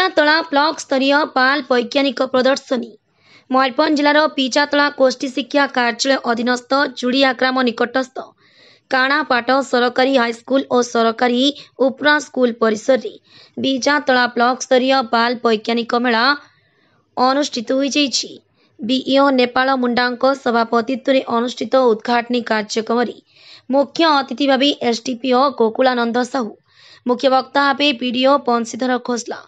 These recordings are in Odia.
ପିଚାତଳା ବ୍ଲକ ସ୍ତରୀୟ ବାଲ ବୈଜ୍ଞାନିକ ପ୍ରଦର୍ଶନୀ। ମୟୂରଭଞ୍ଜ ଜିଲ୍ଲାର ପିଚାତଳା ଗୋଷ୍ଠୀ ଶିକ୍ଷା କାର୍ଯ୍ୟାଳୟ ଅଧୀନସ୍ଥ ଜୁଡ଼ିଆ ଗ୍ରାମ ନିକଟସ୍ଥ କାଣାପାଟ ସରକାରୀ ହାଇସ୍କୁଲ ଓ ସରକାରୀ ଉପରା ସ୍କୁଲ ପରିସରରେ ବିଜାତଳା ବ୍ଲକ ସ୍ତରୀୟ ବାଲ ବୈଜ୍ଞାନିକ ମେଳା ଅନୁଷ୍ଠିତ ହୋଇଯାଇଛି। ବିଇଓ ନେପାଳ ମୁଣ୍ଡାଙ୍କ ସଭାପତିତ୍ୱରେ ଅନୁଷ୍ଠିତ ଉଦ୍ଘାଟନୀ କାର୍ଯ୍ୟକ୍ରମରେ ମୁଖ୍ୟ ଅତିଥି ଭାବେ ଏସ୍ଡିପିଓ ଗୋକୁଳାନନ୍ଦ ସାହୁ, ମୁଖ୍ୟବକ୍ତା ଭାବେ ବିଡିଓ ବଂଶୀଧର ଖୋସଲା,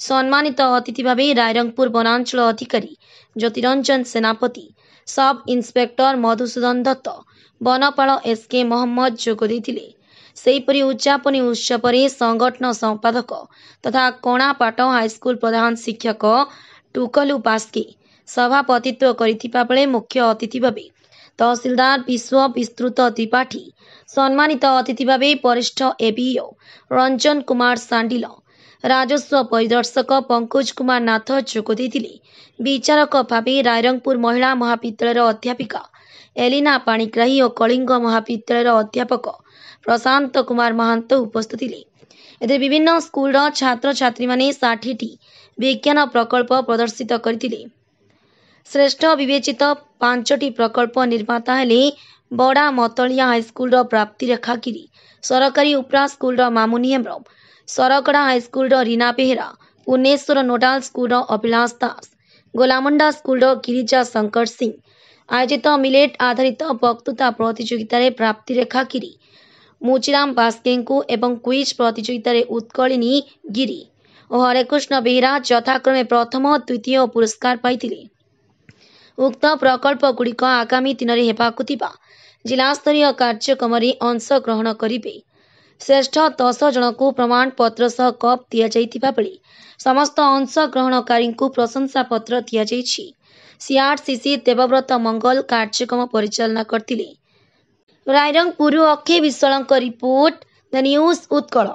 ସମ୍ମାନିତ ଅତିଥି ଭାବେ ରାଇରଙ୍ଗପୁର ବନାଞ୍ଚଳ ଅଧିକାରୀ ଜ୍ୟୋତିରଞ୍ଜନ ସେନାପତି, ସବ୍ ଇନ୍ସପେକ୍ଟର ମଧୁସୂଦନ ଦତ୍ତ, ବନପାଳ ଏସ୍କେ ମହମ୍ମଦ ଯୋଗ ଦେଇଥିଲେ। ସେହିପରି ଉଦ୍ଯାପନୀ ଉତ୍ସବରେ ସଂଗଠନ ସମ୍ପାଦକ ତଥା କଣାପାଟ ହାଇସ୍କୁଲ ପ୍ରଧାନ ଶିକ୍ଷକ ଟୁକଲୁ ବାସ୍କେ ସଭାପତିତ୍ୱ କରିଥିବା ବେଳେ ମୁଖ୍ୟ ଅତିଥି ଭାବେ ତହସିଲଦାର ବିଶ୍ୱ ବିସ୍ତୃତ ତ୍ରିପାଠୀ, ସମ୍ମାନିତ ଅତିଥି ଭାବେ ବରିଷ୍ଠ ଏବିଇଓ ରଞ୍ଜନ କୁମାର ସାଣ୍ଡିଲ, ରାଜସ୍ୱ ପରିଦର୍ଶକ ପଙ୍କଜ କୁମାର ନାଥ ଯୋଗ ଦେଇଥିଲେ। ବିଚାରକ ଭାବେ ରାଇରଙ୍ଗପୁର ମହିଳା ମହାବିଦ୍ୟାଳୟର ଅଧ୍ୟାପିକା ଏଲିନା ପାଣିଗ୍ରାହୀ ଓ କଳିଙ୍ଗ ମହାବିଦ୍ୟାଳୟର ଅଧ୍ୟାପକ ପ୍ରଶାନ୍ତ କୁମାର ମହାନ୍ତ ଉପସ୍ଥିତ ଥିଲେ। ଏଥିରେ ବିଭିନ୍ନ ସ୍କୁଲର ଛାତ୍ରଛାତ୍ରୀମାନେ 60ଟି ବିଜ୍ଞାନ ପ୍ରକଳ୍ପ ପ୍ରଦର୍ଶିତ କରିଥିଲେ। ଶ୍ରେଷ୍ଠ ବିବେଚିତ 5ଟି ପ୍ରକଳ୍ପ ନିର୍ମାତା ହେଲେ ବଡ଼ା ମତଳିଆ ହାଇସ୍କୁଲର ପ୍ରାପ୍ତିରେଖା ଗିରି, ସରକାରୀ ଉପରା ସ୍କୁଲର ମାମୁନି ହେମ୍ବ୍ରମ, ସରଗଡ଼ା ହାଇସ୍କୁଲର ରୀନା ବେହେରା, ପୁନେଶ୍ୱର ନୋଡାଲ ସ୍କୁଲର ଅଭିଳାଷ ଦାସ, ଗୋଲାମୁଣ୍ଡା ସ୍କୁଲର ଗିରିଜା ଶଙ୍କର ସିଂ। ଆୟୋଜିତ ମିଲେଟ୍ ଆଧାରିତ ବକ୍ତୃତା ପ୍ରତିଯୋଗିତାରେ ପ୍ରାପ୍ତିରେଖା ଗିରି, ମୁଚିରାମ ବାସ୍କେଙ୍କୁ ଏବଂ କୁଇଜ୍ ପ୍ରତିଯୋଗିତାରେ ଉତ୍କଳିନୀ ଗିରି ଓ ହରେକୃଷ୍ଣ ବେହେରା ଯଥାକ୍ରମେ ପ୍ରଥମ, ଦ୍ୱିତୀୟ ପୁରସ୍କାର ପାଇଥିଲେ। ଉକ୍ତ ପ୍ରକଳ୍ପଗୁଡ଼ିକ ଆଗାମୀ ଦିନରେ ହେବାକୁ ଥିବା ଜିଲ୍ଲାସ୍ତରୀୟ କାର୍ଯ୍ୟକ୍ରମରେ ଅଂଶଗ୍ରହଣ କରିବେ। ଶ୍ରେଷ୍ଠ 10 ଜଣଙ୍କୁ ପ୍ରମାଣପତ୍ର ସହ କପ୍ ଦିଆଯାଇଥିବା ବେଳେ ସମସ୍ତ ଅଂଶଗ୍ରହଣକାରୀଙ୍କୁ ପ୍ରଶଂସାପତ୍ର ଦିଆଯାଇଛି। ସିଆର୍ସିସି ଦେବବ୍ରତ ମଙ୍ଗଲ କାର୍ଯ୍ୟକ୍ରମ ପରିଚାଳନା କରିଥିଲେ। ରାଇରଙ୍ଗପୁରରୁ ଅକ୍ଷୟ ବିଶ୍ୱାଳଙ୍କ ରିପୋର୍ଟ, the news Utkal.